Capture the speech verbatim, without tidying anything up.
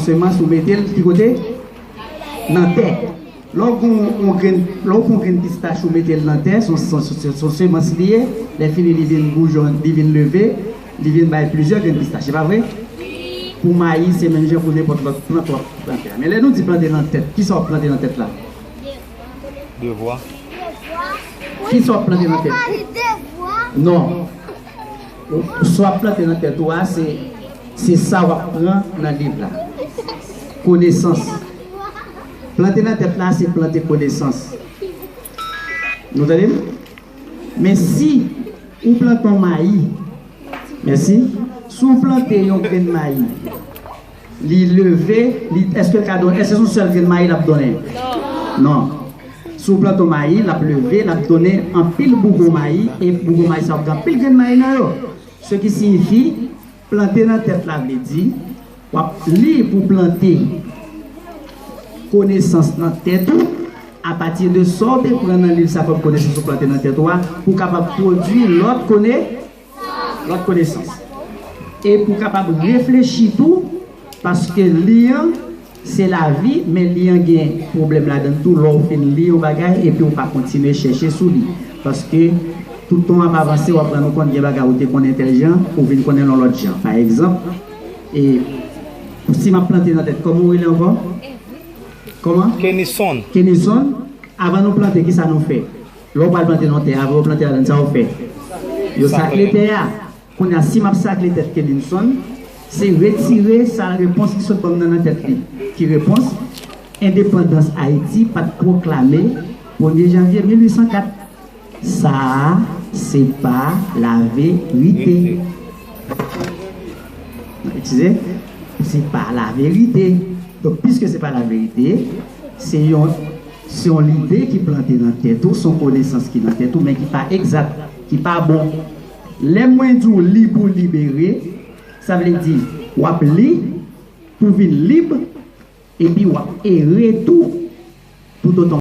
semans ou mete l ki kote? Nan tè. Lè w gon yon grenn, lè w pran yon grenn pistach ou mete l nan tè, se yon, se yon, se yon semans li ye. Lè fini, li vin boujon, li vin leve, li vin bay plizyè grenn pistach. Se pa vre? Pou mayi, se menm jan pou nenpòt lòt plant w ap plante a. Men lè nou di plante nan tèt, kisa w ap plante nan tèt la? Devwa. Kisa w ap plante nan tèt? Non. Sa w ap plante nan tèt ou a, se, se sa w ap pran nan liv la. Konesans. Plante nan tèt la, se plante konesans. Nou tande m? Men si ou plante yon mayi, mèsi, si w plante yon grenn mayi, li leve, li, èske l ka donnen, èske se yon sèl grenn mayi l ap donnen? Non. Si w plante yon mayi, l ap leve, l ap donnen anpil bougon mayi, e bougon mayi sa yo ap gen anpil grenn mayi nan yo. Se ki siyifi, plante nan tèt la vle di, w ap li pou plante konesans nan tèt ou, apati de sa w te pran nan liv sa kòm konesans ou plante nan tèt ou a, pou w kapab pwodui lòt kone, lòt konesans. E pou w kapab reflechi tou, paske li an, se lavi, men li an gen pwoblèm ladan l tou. Lè w fin li yon bagay, epi w pa kontinye chèche sou li. Paske, toutan w ap avanse, w ap rann ou kont gen bagay ou te konn entèlijan, ou vin konnen l yon lòt jan. Pa egzanp, e, si m ap plante nan tèt, kòman w rele ankò? Kòman? Kenison. Kenison, avan nou plante, kisa nou fè? Lè w pral plante nan tè, avan w plante ladan, sa w fè? Yo sakle tè a. Kounye a, si m ap sakle tèt Kenison, se retire sa repons ki sot ban m nan, nan tèt li. Ki repons? Endepandans Ayiti pa t pwoklame premye janvye mil uit san kat. Sa a, se pa laverite. Eskize? Se pa laverite. Donk, piske se pa laverite, se yon, se yon lide ki plante nan tèt ou, se yon konesans ki nan tèt ou, men ki pa egzak, ki pa bon. Lè mwen di w li pou libere, sa vle di, w ap li pou vin lib, epi w ap ere tou, toutotan